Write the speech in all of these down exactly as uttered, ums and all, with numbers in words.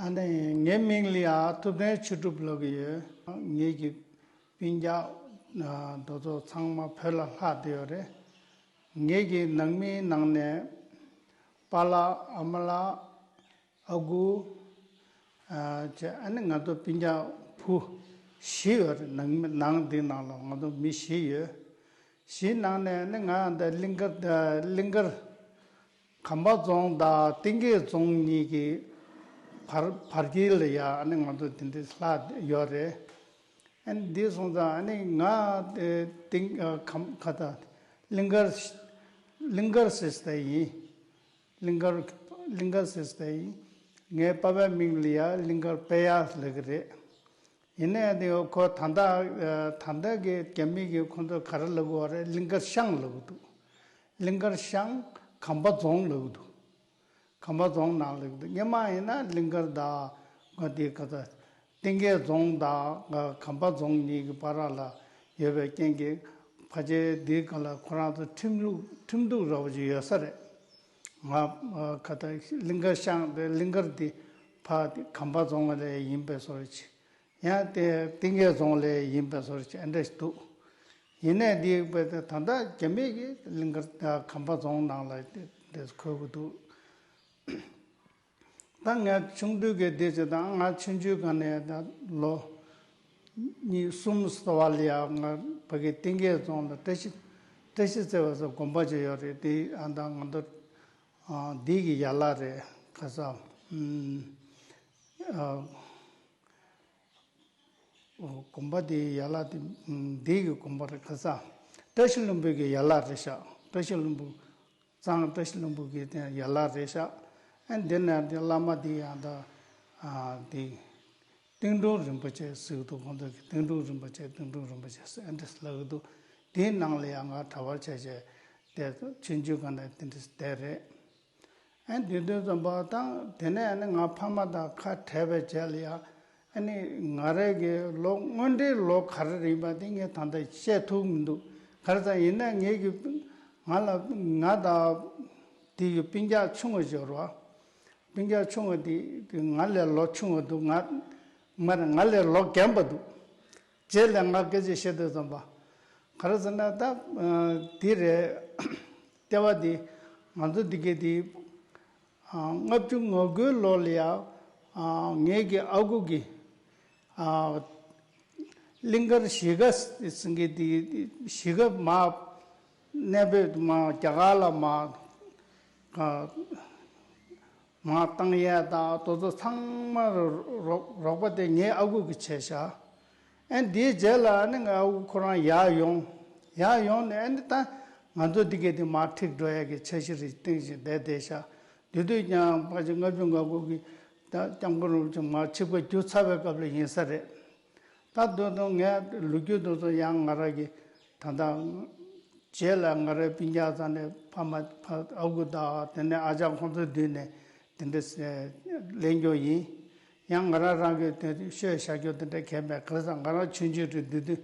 ཨ་ནི་ངའི་མིང་ལ་ཡ་ཐུབ་བསྟན་ཆོས་གྲུབ་ལབ་ཀྱི་ཡོད། ངེད་ཀྱི་སྤུན་ཀྱག་ཨ་དེ་ཚོ་ཚང་མ་བོད་ལ་ལྷག་བསྡད་ཡོད་རེད། ངེད་ཀྱི་ནང་མིའི་ནང་ནས་པཱ་ལགས། ཨ་མ་ལགས། ཨ་ཁུ། ཨ་བྱས། ཨ་ནི་ང་ཚོ་སྤུན་ཀྱག་བུ་བཞི་ཡོད་རེད། ནང་མི་ནང་འདི་ནང་ལ་ང་ཚོ་མི་བཞི་ཡོད། བཞི་ནང་ནས་ནི་ང་འདི་གླིང་ག་གླིང་གར་གམ་པ་རྫོང་དང་གཏིང་སྐྱེས་རྫོང་གཉིས་ཀྱི་བར་བར་དཀྱིལ་ལ་ཡ་ཨ་ནི་ང་ཚོ་དེ་འདྲ་ལྷག་ཡོད་རེད། ཨ་ནི་འདི་སོང་ཙང་ཨ་ནི་ང་དེ་གཏིང་ཨ་གམ་ག་ད་གླིང་གར་གླིང་གར་ཟེར་ས་ཡིན། གླིང་གར་གླིང་གར་ཟེར་ས་ཡིན། ངའི་པ་ཕའི་མིང་ལ་ཡ་གླིང་གར་དཔལ་ཡག་ལབ་ཀྱི་རེད། ཡིན་ནའི་དེ་ཁོ་ད་ལྟ་ཨ་ད་ལྟ་གི་རྒྱ་མི་གི་ཁོ་ཚོ་ག་རེ་ལབ་ཀྱི་ཡོད་རེད། གླིང་གར་ཤང་ལབ་ཀྱི་འདུག་གླིང་གར་ཤང་གམ་པ་རྫོང་ལབ་ཀྱི་འདུག་གམ་པ་རྫོང་ནང་ལབ་ཀྱི་འདུག་སྔོན་མ་ཡིན་ན་གླིང་གར་དང་ང་དེ་ག་ཚ་གཏིང་སྐྱེས་རྫོང་དང་གམ་པ་རྫོང་གཉིས་ཀྱི་བར་ལ་ཡོད་པའི་རྐྱེན་གྱིས་ཕལ་ཆེར་འདིའི་སྒང་ལ་ཁོ་རང་ཚོ་ཁྲིམས་ལུགས་ཁྲིམས་གཏུག་འདྲ་པོ་ཅིག་ཡོད་ས་རེད། ང་ཨ་ག་ད་གླིང་གར་ཤང་དེ་གླིང་གར་འདི་ཕ་གམ་པ་རྫོང་ལ་ཡིན་པའི་བཟོ་འདྲ་ཅིག་ཡང་དེ་གཏིང་སྐྱེས་རྫོང་ལ་ཡིན་པའི་བཟོ་འདྲ་ཅིག་ཨ་འདྲ་ཞིག་འདུག་ཡིན་ནའི་འདི་དཔེ་དེ་ད་ལྟ་རྒྱ་མི་གི་གླིང་གར་གམ་པ་རྫོང་ནང་ལ་དེ་འཁོད་ཀྱི་འདུག་ད་ངས་ཆུང་དུས་ཀྱི་འདི་ཅི་དང་ང་ཆུང་ཆུང་སྒང་ནས་ད་ལོ་གཉིས་གསུམ་ཙམ་བ་ལ་ཡ་ང་ཕ་གི་གཏིང་སྐྱེས་རྫོང་ལ་བཀྲ་ཤིས་བཀྲ་ཤིས་བརྩེ་བ་ཟེར་དགོན་པ་ཅིག་ཡོད་རེད། དེ་ཨ་ད་ང་ཚོ་ཨ་འདི་གི་ཡན་ལག་རེད། ག་ས་ཨ་དགོན་པ་དེའི་ཡན་ལག་དེ་འདི་གི་དགོན་པ་རེད། ག་ས་བཀྲ་ཤིས་ལྷུན་པོ་གི་ཡན་ལག་རེད་ཤག་བཀྲ་ཤིས་ལྷུན་པོ། གཙང་བཀྲ་ཤིས་ལྷུན་པོ་གི་དེ་ཡན་ལག་རེད་ཤག་ཨ་འདི་ནས་དེ་བླ་མ་དེ་ཡང་ད་ཨ་དེ་གཏིང་སྒྲུང་རིན་པོ་ཆེ་ཟེར་གྱི་འདུག་ཁོང་ཚོ་གི་གཏིང་སྒྲུང་རིན་པོ་ཆེ་གཏིང་སྒྲུང་རིན་པོ་ཆེ་ཟེར་ཨ་འདྲ་ལབ་ཀྱི་འདུག་དེའི་ནང་ལ་ཡང་ང་གྲྭ་པ་བྱས་བྱས་དེ་ཆུང་ཆུང་སྒང་ནས་དེ་འདྲ་བསྡད་རེད། ཨ་ནི་དུས་སྟོན་ཙམ་པ་དང་དེ་ནས་ཨ་ནི་ང་ཕ་མ་དང་ཁ་བྲལ་བའི་རྗེས་ལ་ཡང་ཨ་ནི་ང་རང་གི་ལོ་དངོས་འབྲེལ་ལོ་ག་རེ་རེད་པ་དེ་ངས་ད་ལྟ་བཤད་ཐུབ་མི་འདུག་ག་རེ་ཟེར་ཡིན་ན་ངེད་ཀྱི་ང་ལ་ང་དང་དེ་ཡི་སྤུན་ཀྱག་ཆུང་བ་ཞིག་ཡོད་རེད་པ། སྤུན་ཀྱག་ཆུང་བ་དེ་དེ་ང་ལས་ལོ་ཆུང་བ་འདུག་ང་མ་རེད། ང་ལས་ལོ་རྒན་པ་འདུག་རྗེས་ལ་ང་སྐད་ཆ་བཤད་དུས་ཙམ་པ། ག་རེ་ཟེར་ན་ད་ཨ་འདི་རེད། ལྟེ་བ་འདི་ང་ཚོ་འདི་གའི་འདི་ཨ་ལྔ་བཅུ་ང་དགུའི་ལོ་ལ་ཡ་ཨ་ངེད་ཀྱི་ཨ་ཁུ་གི་ཨ་གླིང་གར་གཞིས་ཀ་ཟེར་གྱི་འདི་གཞིས་ཀ་མ་གནས་སྤོས་མ་རྒྱ་གར་ལ་མ་ཨ་མར་བཏང་ཡས་དང་དེ་ཚོ་ཚང་མ་རོགས་རོགས་པ་དེ་ངའི་ཨ་ཁུ་གིས་བྱས་ཤག་ཨ་འདིའི་རྗེས་ལ་ཨ་ནི་ངའི་ཨ་ཁུ་ཁོ་རང་ཡར་ཡོང་། ཡར་ཡོང་ནས་ཨ་ནི་ད་ང་ཚོ་འདི་གའི་དེ་མར་འཁྲིག་འགྲོ་ཡས་ཀྱི་འཆར་གཞི་རེ་བཏིང་བཞིན་བསྡད་བསྡད་ཤག་དེ་དུས་ཀྱང་ཕལ་ཆེར་ལྔ་བཅུ་ང་དགུ་གི་ད་སྐྱབས་མགོན་རིན་པོ་ཆེ་མར་ཆིབས་ཁ་བསྒྱུར་ཚར་བའི་སྐབས་ལ་ཡིན་ས་རེད། ད་དུང་དུང་ངས་ལོ་རྒྱུས་དེ་ཚོ་ཡང་ང་རང་གི་ད་ལྟ་རྗེས་ལ་ང་རའི་སྤུན་ཀྱག་ཚང་ནས་ཕ་མ་ཕ་ཨ་ཁུ་དང་དེ་ནས་ཨ་ཅག་ཁོང་ཚོའི་མདུན་ནས་དེ་འདྲ་གླེང་རྒྱུ་ཡིན། ཡང་ང་རང་རང་གི་དེ་ཤོད་བཞག་རྒྱུ་དེ་འདྲ་གལ་མེད། ག་རེ་ཟེར་ང་རང་ཆུང་ཆུང་རེད་འདུག་དུས་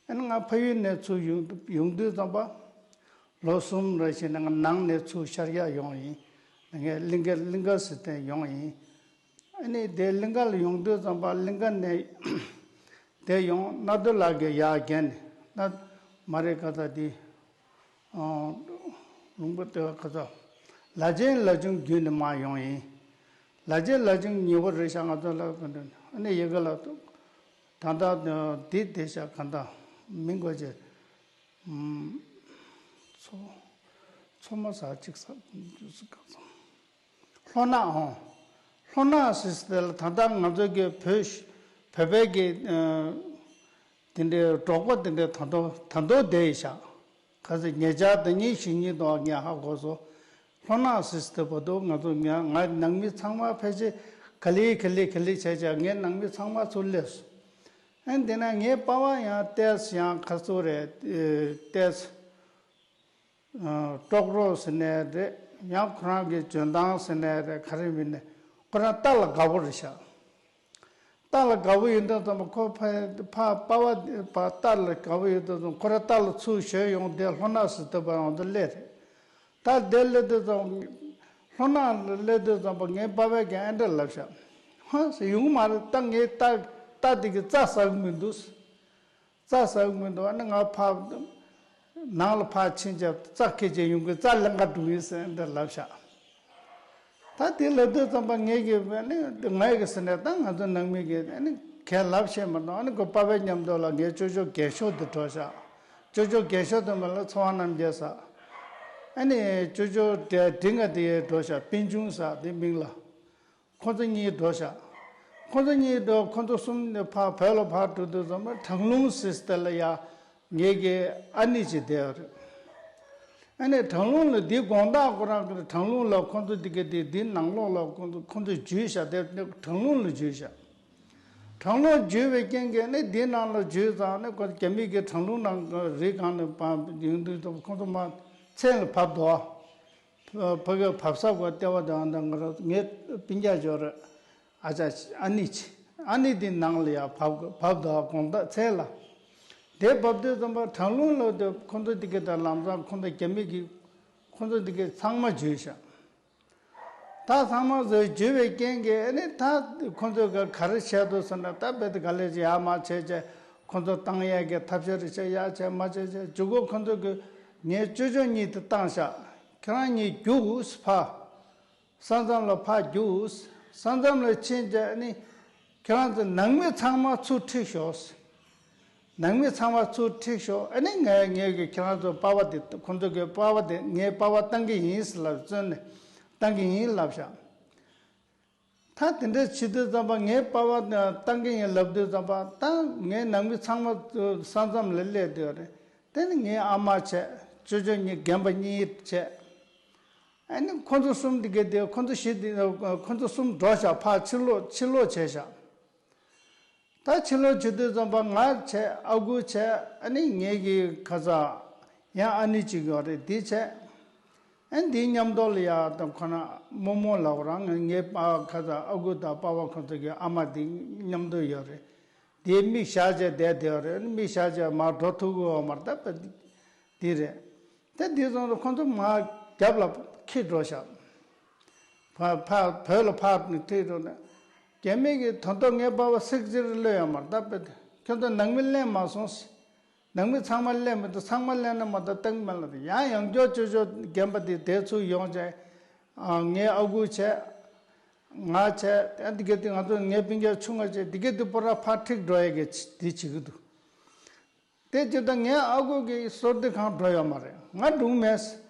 ཨ་ནི་ང་ཕ་ཡུལ་ནས་ཚུར་ཡོང་ཡོང་དུས་ཙམ་པ་ལོ་གསུམ་རེ་བཞིན་ནས་ང་ནང་ནས་ཚུར་ཤར་རྒྱག་ཡོང་ཡིན། ངས་གླིང་ག་གླིང་ག་ཟེར་དེ་ཡོང་ཡིན། ཨ་ནི་དེ་གླིང་ག་ལ་ཡོང་དུས་ཙམ་པ་གླིང་ག་ནས་དེ་ཡོང་མནའ་སྡོད་ལགས་ཀྱིས་ཡར་བརྒྱན་ནས་ན་མ་རེད་ག་ད་དེ་ཨ་ལུང་པ་དེ་ག་ད་ལ་ཆེན་ལ་ཆུང་བརྒྱུད་ནས་མར་ཡོང་ཡིན། ལ་ཆེན་ལ་ཆུང་ཉེ་བོ་རེད་ཤག་ང་ཚོ་ལ་ག་འདྲ་ཨ་ནི་ཡ་གི་ལ་ད་ད་དེ་དེ་ཤག་ག་ད་མི་མགོ་ཆེ་མཚོ་མཚོ་མོ་ཟེར་གཅིག་ཟེར་ག་ཚོད། ལྷོ་ནག་ཨོ། ལྷོ་ནག་ཟེར་དེ་ལ་ད་ལྟ་ང་ཚོ་གི་བོད་བོད་པའི་གི་ཨ་དེ་འདྲའི་འབྲོག་པ་དེ་འདྲའི་ད་དུང་ད་དུང་བསྡད་ཡོད་ཤག་ག་ཚོད་ཉེ་ཆར་དེ་ཉིད་ཞིག་ཉིད་དུ་ངས་ཧ་གོ་སོང་། ལྷོ་ནག་ཟེར་དེ་བར་དུ་ང་ཚོ་ང་ང་ནང་མི་ཚང་མ་ཕལ་ཆེར་ག་ལེ་ག་ལེ་ག་ལེ་བྱས་བྱས་ངའི་ནང་མི་ཚང་མ་ཚུར་སླེབས་སོང་། ཨ་དེ་ན་ངའི་པ་ཕ་ཡང་ཏོག་ཙམ་ཡང་ཁ་སོ་རེད། ཨེ་ཏོག་ཙམ། ཨ་ཀྲོག་རོ་ཟེར་ནའི་རེད། ཡང་ཁོ་རང་གི་འཇོན་ཐང་ཟེར་ནའི་རེད། ག་རེ་མིན་ནའི་ཁོ་རང་རྟ་ལ་དགའ་བོ་རེད་ཤག་རྟ་ལ་དགའ་བོ་ཡིན་དུས་ཙམ་པ་ཁོ་ཕ་ཕ་པ་ཕ་ཕ་རྟ་ལ་དགའ་བོ་ཡིན་དུས་ཙམ་ཁོ་རང་རྟ་ལ་ཚུར་བཞོན་ཡོང་དེ་ལྷོ་ནག་ཟེར་དུས་པ་ཡོང་དུ་སླེབས་རེད། ད་དེ་སླེབས་དུས་ཙམ་ལྷོ་ནག་ལ་སླེབས་དུས་ཙམ་པ་ངའི་པ་ཕས་ཀྱང་ཨེ་འདྲ་ལབ་ཤག་ཧ་ཟེར། ཡོང་གི་མ་རེད། ད་ངས་རྟ་རྟ་དེ་གི་རྩྭ་ཟ་གི་མི་འདུག་རྩྭ་ཟ་གི་མི་འདུག་ཨ་ནི་ང་ཕར་ནང་ལ་ཕར་ཕྱིན་བྱས་རྩྭ་འཁྱེར་བྱས་ཡོང་གི། རྩྭ་ལེན་ག་འགྲོ་གི་ཡིན་ཟེར་འདི་ལབ་ཤག་ད་དེ་ལབ་དུས་ཙམ་པ་ངས་ཀྱི་ཨ་ནི་ངས་ཀྱི་ཟེར་ནས། ད་ང་ཚོ་ནང་མི་གིས་ཨ་ནི་གས་ལབ་ཤེས་མ་གཏོགས། ཨ་ནི་ཁོ་པ་ཕའི་མཉམ་དུ་ལ་ངའི་ཅོ་ཅོ་རྒས་ཤོས་དེ་འགྲོ་ཤག་ཅོ་ཅོ་རྒས་ཤོས་དེ་མ་ལ་ཚེ་དབང་རྣམ་རྒྱལ་ཟེར། ཨ་ནི་ཅོ་ཅོ་དེ་འབྲིང་བ་དེ་འགྲོ་ཤག་པིན་ཆུང་ཟེར་དེ་མིང་ལ། ཁོ་ཚོ་གཉིས་འགྲོ་ཤག་ཁོ་ཚོ་གཉིས་འགྲོ། ཁོ་ཚོ་གསུམ་ནས་ཕར་བོད་ལ་ཕར་འགྲོ་དུས་ཙམ་པ་གྲང་རླུང་ཟེར་དེ་ལ་ཡ་ངེད་ཀྱི་ཨ་ནེ་ཅིག་བསྡད་ཡོད་རེད། ཨ་ནེ་གྲང་རླུང་ལ་འདི་དགོང་དག་ཁོ་རང་གི་གྲང་རླུང་ལ་ཁོ་ཚོ་འདི་ག་དེ་འདི་ནང་ལོགས་ལ་ཁོ་ཚོ་ཁོ་ཚོ་འཇུས་ཤག་དེ་གྲང་རླུང་ལ་འཇུས་ཤག་གྲང་རླུང་འཇུས་པའི་རྐྱེན་གྱིས་ནི་འདི་ནང་ལ་འཇུས་ཙང་ནི་ཁོ་རྒྱ་མི་གི་གྲང་རླུང་ནང་རི་སྒང་ནས་ཡོང་དུས་ཁོ་ཚོ་མར་མཚན་ལ་བབས་འདུག་ཕ་གི་བབས་ས་གོ་ལྟེ་བ་དང་དང་ག་ར་ངའི་སྤུན་ཀྱག་ཅིག་ཡོད་རེད། ཨ་ཅག་ཨ་ནེ་ཅིག་ཨ་ནེ་དེ་ནང་ལ་ཡར་བབས་བབས་འདུག་དགོང་དག་མཚན་ལ། དེ་བབས་དུས་ཙམ་པ་གྲང་རླུང་ལ་དེ་ཁོ་ཚོ་དེ་ག་དང་ལམ་སང་ཁོ་ཚོ་རྒྱ་མི་གི་ཁོ་ཚོ་དེ་ག་ཚང་མ་འཇུས་ཤག་ད་ཚང་མ་ཚོས་འཇུས་པའི་རྐྱེན་གྱིས་ཨ་ནི་ད་ཁོ་ཚོས་ག་ག་རེ་བྱས་འདུག་ཟེར་ན། ད་རྦད་དེ་ག་ལེ་ཅིག་ཡར་མར་བྱས་བྱས་ཁོ་ཚོ་བཏང་ཡས་ཀྱི་ཐབས་ཤེས་རེ་བྱས། ཡར་བྱས་མར་བྱས་བྱས་མཇུག་གུ་ཁོ་ཚོ་གིས་ངའི་ཅོ་ཅོ་གཉིས་དེ་བཏང་ཤག་ཁྱེད་རང་གཉིས་རྒྱུགས་ཕར། ས་མཚམས་ལ་ཕར་རྒྱུགས། ས་མཚམས་ལ་ཕྱིན་བྱས་ཨ་ནི་ཁྱེད་རང་ཚོ་ནང་མི་ཚང་མ་ཚུར་ཁྲིད་ཤོག་ནང་མི་ཚང་མ་ཚུར་ཁྲིད་ཤོག་ཨ་ནི་ངས་ངས་ཀྱི་ཁྱེད་རང་ཚོ་པ་ཕ་དེ། ཁོ་ཚོ་གི་པ་ཕ་དེ་ངའི་པ་ཕ་བཏང་གི་ཡིན་ཟེར་ལབ། བཙོན་ནས་བཏང་གི་ཡིན་ལབ་ཤག་ད་དེ་འདྲ་བྱེད་དུས་ཙམ་པ་ངའི་པ་ཕ་བཏང་གི་ཡིན་ལབ་དུས་ཙམ་པ། ད་ངའི་ནང་མི་ཚང་མ་ས་མཚམས་ལ་སླེབས་བསྡད་ཡོད་རེད། དེ་ནི་ངའི་ཨ་མ་བྱས། ཅོ་ཅོ་གཉིས་རྒན་པ་གཉིས་བྱས། ཨ་ནི་ཁོ་ཚོ་གསུམ་དེ་ག་དེ། ཁོ་ཚོ་བཞི་དེ། ཁོ་ཚོ་གསུམ་འགྲོ་ཤག་ཕར་ཕྱིར་ལོག་ཕྱིར་ལོག་བྱས་ཤག་ད་ཕྱིར་ལོག་བྱེད་དུས་ཙམ་པ་ང་བྱས། ཨ་ཁུ་བྱས། ཨ་ནི་ངེད་ཀྱི་ཁ་ཚ་ཡང་ཨ་ནེ་གཅིག་ཡོད་རེད། དེ་བྱས། ཨ་ནི་དེའི་མཉམ་དུ་ལ་ཡ་དང་ཁོ་ན་རྨོ་མོ་ལབ་རང་ངའི་པ་ཁ་ཚ་ཨ་ཁུ་དང་པ་ཕ་ཁོ་ཚོ་གི་ཨ་མ་དེ་མཉམ་དུ་ཡོད་རེད། དེའི་མིག་ཞར་བྱས་བསྡད་བསྡད་ཡོད་རེད། མིག་ཞར་བྱས་མར་འགྲོ་ཐུབ་ཀྱི་ཡོད་མ་རེད། ད་དཔེ་འདི་རེད། དེ་འདི་སོང་ཙང་ཁོ་ཚོ་མར་རྒྱབ་ལ་ཁྲིད་འགྲོ་ཤག་ཕ་ཕ་བོད་ལ་ཕར་ཁྲིད་འགྲོ་ནས། རྒྱ་མི་གིས་ད་དུང་ངའི་པ་ཕ་སིག་ཙིར་གློད་ཡོད་མ་རེད། ད་དཔེ་ཁྱོད་ཚོ་ནང་མི་གླེང་མ་སོང་ཟེར། ནང་མི་ཚང་མ་གླེང་མི་འདུག་ཚང་མ་གླེང་ན་མ་གཏོགས་སྟོན་མེད་ལ། ཡང་ཡང་བསྐྱར་ཅོ་ཅོ་རྒན་པ་དེ་དེ་ཚུར་ཡོང་བྱས། ཨ། ངའི་ཨ་ཁུ་བྱས། ང་བྱས། ཨ། འདི་ག་དེ་ང་ཚོ་ངའི་སྤུན་ཀྱག་ཆུང་བ་བྱས། འདི་ག་དེ་པོ་ར་ཕར་ཁྲིད་འགྲོ་ཡས་ཀྱི་དེ་བྱེད་ཀྱི་འདུག་དེ་བྱེད་དུས་ངའི་ཨ་ཁུ་གི་གསོལ་འདེབས་ཁང་འགྲོ་ཡོད་མ་རེད། ང་འགྲོ་གི་མེད།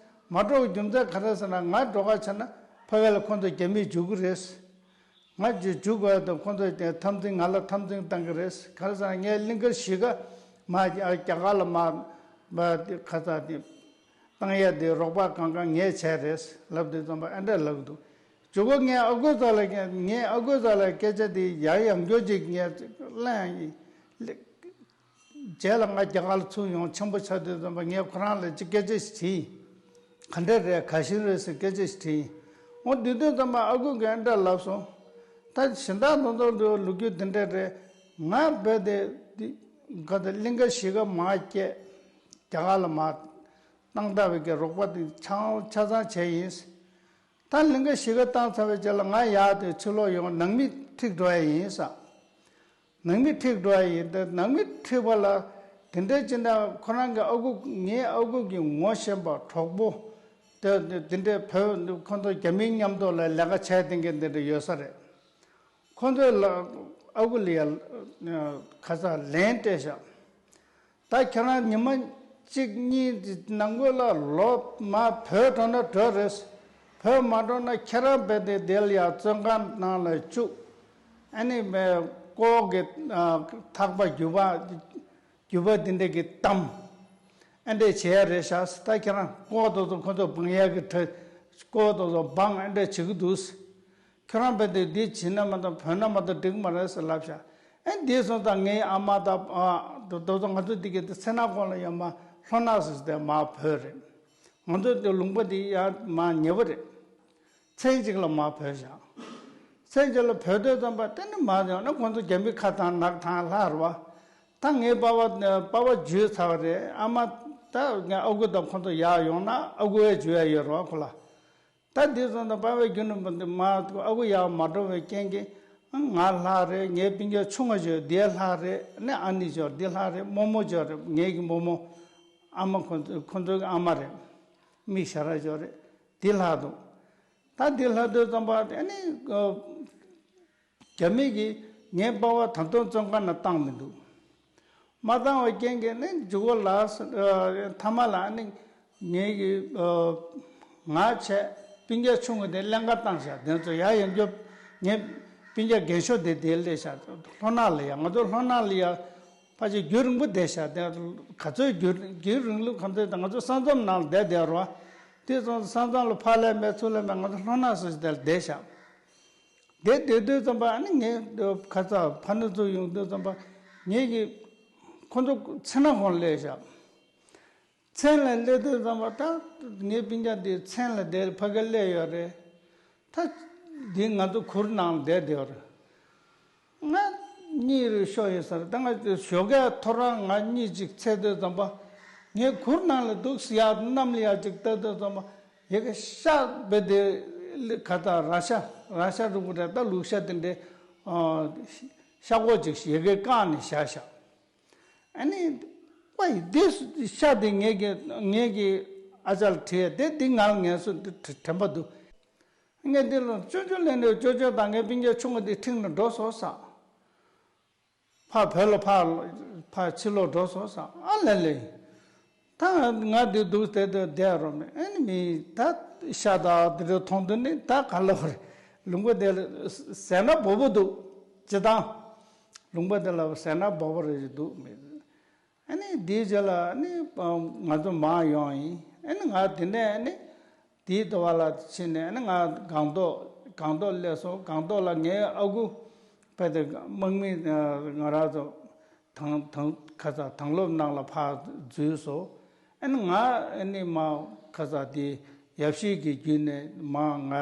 མ་འགྲོ་བའི་རྒྱུ་མཚན་ག་རེ་ཟེར་ན། ང་འགྲོ་ག་བྱས་ན་ཕ་གི་ལ་ཁོང་ཚོ་རྒྱ་མིས་འཇུག་གི་རེད། ང་འཇུ་འཇུ་དགོས་དང་། ཁོང་ཚོས་དེ་འཐབ་འཛིང་ང་ལ་འཐབ་འཛིང་བཏང་གི་རེད། ག་རེ་ཟེར་ན་ངའི་གླིང་ག་གཞིས་ཀ་མར་རྒྱ་གར་ལ་མར་མར་དེ་ཁ་ཚ་དེ་བཏང་ཡ་དེ་རོགས་པ་གང་གང་ངས་བྱས་རེད་ལབ་དུས་ཙམ་པ་ཨ་འདྲ་ལབ་འདུག་མཇུག་གུ་ངའི་ཨ་ཁུ་རྩ་ལ། ངའི་ཨ་ཁུ་རྩ་ལ་སྐད་ཆ་དེ་ཡང་ཡང་བསྐྱར་ཅིག་ངས་གླེང་ཡིན། རྗེས་ལ་ང་རྒྱ་གར་ལ་ཚུར་ཡོང་ཆེན་པོ་ཆགས་དུས་ཙམ་པ་ངས་ཁོ་རང་ལ་ཅིག་སྐད་ཆ་ཞིག་དྲིས་ཡིན། ག་འདྲ་རེད། ག་བཞིན་རེད་ཟེར་སྐད་ཆ་ཞིག་དྲིས་ཡིན། འོ་དེ་དུས་ཙམ་པ་ཨ་ཁུ་གིས་འདྲ་ལབ་སོང་། ད་གཞན་དག་དེ་ཚོ་ལོ་རྒྱུས་དེ་འདྲ་རེད། ང་རྦད་དེ་འདི་ག་ད་གླིང་ག་གཞིས་ཀ་མར་བསྐྱལ། རྒྱ་གར་ལ་མར་བཏང་ཐབས་ཀྱི་རོགས་པ་དེ་ཆ་ཆ་ཚང་བྱས་ཡིན། ད་གླིང་ག་གཞིས་ཀ་བཏང་ཚར་བའི་རྗེས་ལ་ང་ཡར་དེ་ཕྱིར་ལོག་ཡོང་། ནང་མི་ཁྲིད་འགྲོ་ཡ་ཡིན་ཟེར། ནང་མི་ཁྲིད་འགྲོ་ཡ་ཡིན། དེ་ནང་མི་ཁྲིད་པ་ལ་དེ་འདྲའི་ཅི་འདྲ་ཁོ་རང་གི་ཨ་ཁུ། ངའི་ཨ་ཁུ་གི་ངོ་ཤེས་པ་གྲོགས་པོ་དེ་དེ་འདྲའི་བོད་ཁོ་ཚོ་རྒྱ་མིའི་མཉམ་དུ་ལ་ལས་ཀ་བྱས་བསྡད་མཁན་དེ་འདྲ་ཡོད་ས་རེད། ཁོ་ཚོས་ལ་ཨ་ཁུ་ལ་ཡ་ཁ་ཚ་ལན་སྤྲད་ཤག་ད་ཁྱེད་རང་ཉི་མ་གཅིག་གཉིས་ནང་ཁུལ་ལ་ལོག་མར་བོད་འགྲོ་ན་འགྲོ་རེད། བོད་མ་འགྲོ་ན་ཁྱེད་རང་རྦད་དེ་དེ་ལ་ཡ་བཙོན་ཁང་ནང་ལ་བཅུག་ཨ་ནི་མེ་ལྐོག་གི་ཨ་ཐག་པ་རྒྱུ་པ་རྒྱུ་པ་འདི་འདྲ་གི་གཏམ་ཨ་འདྲས་བྱེད་ཡ་རེད་ཤག་ད་ཁྱེད་རང་ལྐོག་ཏུ་ཏུ་ཁོ་ཚོ་སྦང་ཡ་གི་གྲ་ལྐོག་ཏུ་ཏུ་སྦང་ཨ་འདྲས་བྱེད་ཀྱི་འདུག་ཁྱོད་རང་རྦད་དེ་འདི་བྱེད་ན་མ་གཏོགས་བོད་ན་མ་གཏོགས་འགྲིག་མ་རེད་ཟེར་ལབ་ཤག་ཨེ་འདི་སོང་ཙང་ངའི་ཨ་མ་དང་ཨ་དོ་དོ་ཚོ་ང་ཚོ་འདི་གི་དེ་ཚེ་ན་ཁོང་ལ་ཡང་མ་ལྷོ་ནག་ཟེར་དེ་མར་བོད་རེད། ང་ཚོ་འདི་ལུང་པ་འདི་ཡང་མར་ཉེ་བོ་རེད། མཚན་གཅིག་ལ་མར་བོད་ཤག་མཚན་གཅིག་ལ་བོད་དུས་ཙམ་པ་དེ་ནི་མར་ཡོང་ན་ཁོང་ཚོ་རྒྱ་མི་ཁ་ཐང་ནག་ཐང་ལྷག་རེད་བ། ད་ངའི་པ་ཕ་པ་ཕ་འཇུས་ཚར་བ་རེད། ཨ་མ་ད་ངའི་ཨ་ཁུ་དང་ཁོང་ཚོ་ཡར་ཡོང་ན་ཨ་ཁུ་ཡང་འཇུ་ཡ་ཡོད་རེད་བ་ཁོ་ལ། ད་འདི་ཚོ་ད་པ་ཕའི་རྒྱུ་ནོར་འདི་མ་ཨ་ཁུ་ཡར་མ་འགྲོ་བའི་རྐྱེན་གྱིས་ ང་ལྷག་རེད། ངའི་སྤུན་ཀྱག་ཆུང་བ་ཅིག་ཡོད། འདི་ལྷག་རེད། ཨ་ནི་ཨ་ནེ་ཅིག་ཡོད། འདི་ལྷག་རེད། རྨོ་མོ་ཅིག་ཡོད་རེད། ངེད་ཀྱི་རྨོ་མོ། ཨ་མ་ཁོ་ཚོ་ཁོ་ཚོའི་ཨ་མ་རེད། མིག་ཞར་ར་ཅིག་ཡོད་རེད། འདི་ལྷག་འདུག་ད་འདི་ལྷག་དུས་ཙམ་པ་ཨ་ནི། རྒྱ་མི་གིས་ངའི་པ་ཕ་ད་དུང་བཙོན་ཁང་ནང་བཏང་མི་འདུག་མ་བཏང་བའི་རྐྱེན་གྱིས་ནི་མཇུག་གུ་ལ་ཨ་མཐའ་མ་ལ་ཨ་ནི་ངེད་ཀྱི་ཨ་ང་བྱས་སྤུན་ཀྱག་ཆུང་ངུ་དེ་ཀླན་ཀ་བཏང་བཞག་དེ་ཚོ་ཡར་ཡོང་རྒྱུ། ངའི་སྤུན་ཀྱག་རྒན་ཤོས་དེ་དེར་སླེབས་བཞག་ལྷོ་ནག་ལ་ཡ། ང་ཚོ་ལྷོ་ནག་ལ་ཡ་ཕལ་ཆེར་རྒྱུན་རིང་པོ་བསྡད་བཞག་དེ་ག་ཚོད་རྒྱུན་རྒྱུན་རིང་ལུགས་ག་ཚོད་དང་། ང་ཚོ་ས་མཚམས་ནང་ལ་བསྡད་བསྡད་རོགས། དེ་སོང་ཙང་ས་མཚམས་ལ་ཕར་སླེབས་མེད་ཚུར་སླེབས་མེད། ང་ཚོ་ལྷོ་ནག་སུ་ཞིག་དེར་བསྡད་བཞག་དེ་སྡོད་དུས་ཙམ་པ་ཨ་ནི་ངས་ཁ་ཚ་ཕ་ནུ་ཚོ་ཡོང་དུས་ཙམ་པ་ངེད་ཀྱི་ཁོ་ཚོ་མཚན་ལ་ཁོང་སླེབས་བཞག་མཚན་ལ་སླེབས་དུས་ཙམ་པ་ད་ངའི་སྤུན་ཀྱག་འདི་མཚན་ལ་བསྡད་ཕ་གིར་སླེབས་ཡོད་རེད། ད་འདི་ང་ཚོ་གུར་ནང་བསྡད་བསྡད་ཡོད་རེད། ང་གཉིད་རུ་ཤོར་ཡོད་ས་རེད། ད་ང་ཞོགས་ཀས་ཐོ་རངས་ང་གཉིད་ཅིག་སད་དུས་ཙམ་པ་ངས་གུར་ནང་ལ་འདུག་སེ་ཡར་གནམ་ལ་ཡར་ཅིག་ལྟ་དུས་ཙམ་པ་ཡ་གི་ཤ་བེ་དེ་ག་ད་ར་ཤ་ར་ཤ་རུ་གུ་རེད། ད་ལུག་ཤ་དེ་འདྲའི་ཤ་ཁོག་ཅིག་ཡ་གི་བཀག་ནས་བཞག་བཞག་ཨ་ནི་པ་ཡི་དེ་ཤ་དེ་ངེད་ཀྱི་ངེད་ཀྱི་ཨ་ཅག་ལ་དྲིས་དེ་འདི་ང་ལ་ངལ་གསོ་དྲན་པ་འདུག་ངས་འདི་ལ་ཅོ་ཅོ་ལེན་དུས་ཅོ་ཅོ་དང་ངའི་སྤུན་ཀྱག་ཆུང་ངུ་འདི་ཁྲིད་ནས་འགྲོ་སོང་ཟེར། ཕར་བོད་ལ་ཕར་ཕར་ཕྱིར་ལོག་འགྲོ་སོང་ཟེར། ཨ་ལེ་ལེ། ད་ང་འདི་འདུག་སྟེ་སྡོད་བསྡད་རོགས་མེད། ཨ་ནི་མི་ད་ཤ་དང་འདི་འདྲ་མཐོང་དུས་ནི་ད་ག་ལབ་རེད། ལུང་པ་དེ་ལ་ཟས་སྣ་སྦོམ་པོ་འདུག་སྤྱིར་བཏང་ལུང་པ་དེ་ལ་ཟས་སྣ་སྦོམ་པོ་རེ་རེ་འདུག་མི། ཨ་ནི་དེའི་རྗེས་ལ་ཨ་ནི་ང་ཚོ་མར་ཡོང་ཡིན། ཨ་ནི་ང་དེ་ནས་ཨ་ནི་དེའི་ཟླ་བ་ལ་ཕྱིན་ནས་ཨ་ནི་ང་སྒང་ཏོག་སྒང་ཏོག་སླེབས་སོང་། སྒང་ཏོག་ལ་ངའི་ཨ་ཁུ་དཔེ་དེ་དམག་མི་ང་རང་ཚོ་དང་དང་ཁ་ས་དང་སློབ་ནང་ལ་ཕར་འཛུལ་སོང་། ཨ་ནི་ང་ཨ་ནི་མར་ཁ་ས་དེ་ཡབ་གཞིས་ཀྱི་བརྒྱུད་ནས་མར་ང་